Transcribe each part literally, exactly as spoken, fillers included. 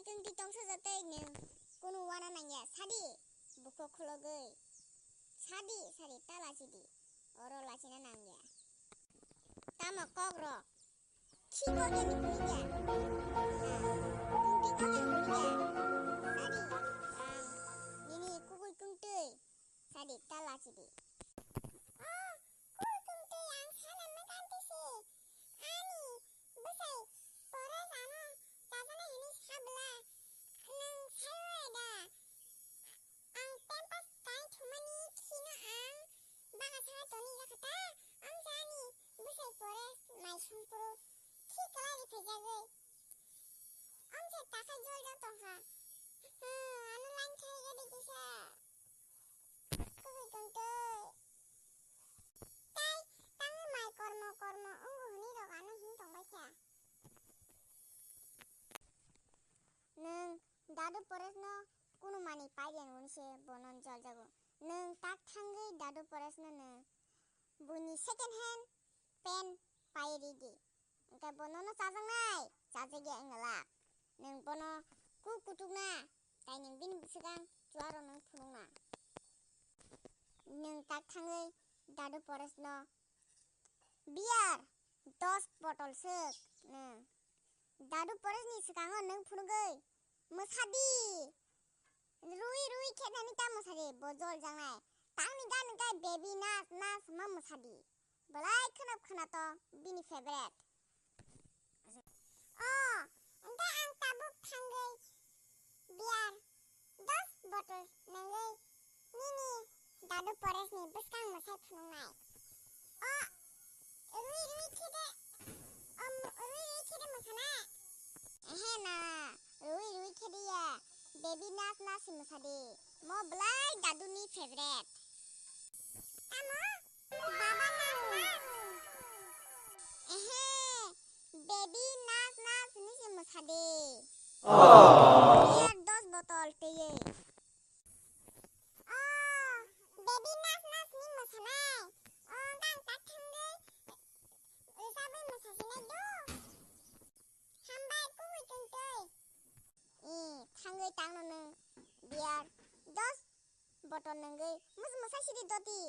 Tungti tongsa jatwi nwng kunu wana nangya. Sadi, bukhuk khulogwi. Sadi, sadi, ta lachidi. Oro lachina nangya. Tamo kok rok. Khi kok yani hwnwi ya. Tungti kok yani hwnwi ya. Sadi, ang nini kukui kungtwi. Sadi, ta lachidi. O, kukui kungtwi, ang sana mwkang tisi. Ani bwsai pore ano chajana hwnwi sabla nwng saio da? Ang pampas kai thumani khino ang baga sana toni jakha ta? Ang jani bwsai pore mai songpuru khi kwlai riphaijagwi. Amse takhai jol jak tongkha. Hmm, ano line khai gadi kisa. Kukui tongtwi. Tai tangwi mai kormo kormo wngo hwnwi rok ano hin tongbai kha. Nwng Dadu Paresh no kunu manwi pai riyani hwnwi se bono jol jago. Nwng tak thangwi Dadu Paresh no nwng buini second hand pen pai ridi. Hwnkhe bo nono chajaknai, chajakya wngya lak. Nwng bono kuk kutukna, tai nwng bini bwswkang chuaro nwng phunukna. Nwng tak thangwi Dadu Paresh no beer dos bottle swk nwng. Dadu Paresh ni swkango nwng phunugwi, "Mwsadi! Rui rui khe nani ta mwsadi, bo jol jaknai. Tangni gani gai baby nas nas ma mwsadi." Belai kheno khwnato bini favorite. O, hwnkhe ang tabuk thangwi beer dos bottle nangwi nini Dadu Paresh ni bwskang mwsai phunuknai. O, rui rui khe de, o, rui rui khe de mwsana? Ehe na, rui rui khe de ya, baby nas nas si mwsadi. Mo belai Dadu ni favorite. Tamo? Baba nas nas. Ehe, baby nas nas ni si mwsadi. Beer dos bottle twiwi. O, baby nas nas ni mwsanai. O, gang tak thangwi rwchabwi mwsasinai do. Hambai kukui tongtwi. I, thangwi tangno nwng beer dos bottle nwngwi mus-, mwsai sidi doti.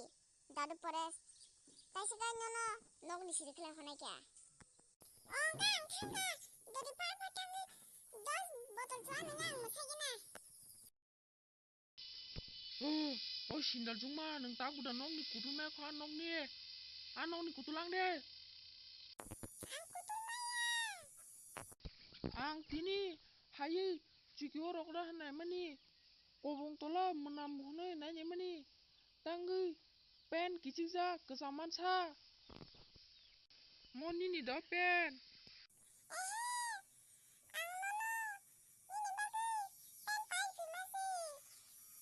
Dadu Paresh. Taisa kai nono nokni siri khlai honai kha. O, gang thangkha. Doti par par thangwi dos bottle chua nwngwi ang mwsai gina. O, o sindal chukma, nwng ta buda nokni kutul maya kho, a nokni, a nokni kutul ang de. Ang kutul maya. Ang tini haywi chikio rokra hwnwi mani, kobong tola mwnam hwnwi nainai mani, tangwi pen kichikjak kwcham mansa. Mo nini do pen? Ehe, ang nono nini bagwi pen pai phima se.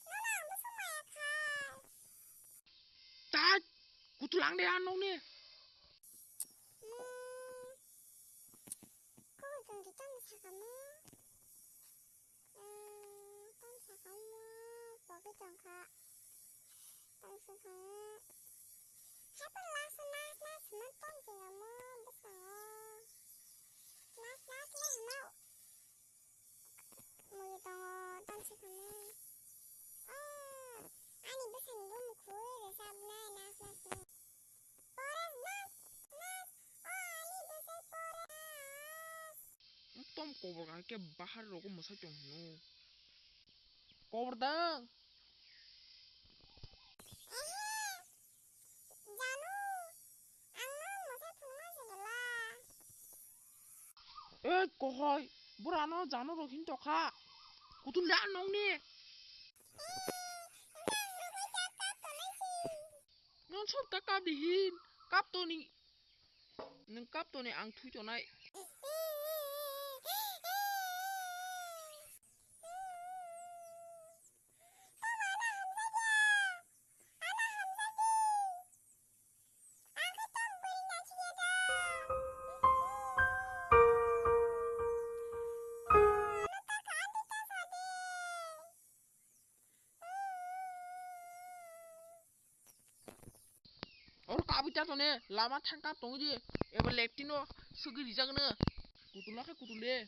Nono ang bwswk maya khai. Tat, kutul ang de a nokni. Hmm, kok tong di tong sakamo. Hmm, tong sakamo, pogwi tongkha. Tong sakamo. Hapan last last last man tong singamo bwskango. Last last last no. Mui tongo, tong si kamo. Oh, ani bwsani bo mukhung rwchapnai nas nas no. Pores nas nas, oh, ani bwsai pores. Tom kobor kahai khe bahar rogo mwsai tong hino. Kobor dang. Ehe. Janu, ang no mwsai phunukma se bwla. Ei, kohoi, bwrano janu rok hin tokha. Kutul le a nokni. Ee, wngkha ang rwgwi kap kap tonai se. Nwng sob ta kap di hin, kap toni. Nwng kap toni ang thui tonai. Oro kabui ta tone, lama thangkap tongo je, eba leptino sugui rijak no. Kutulma khe kutule.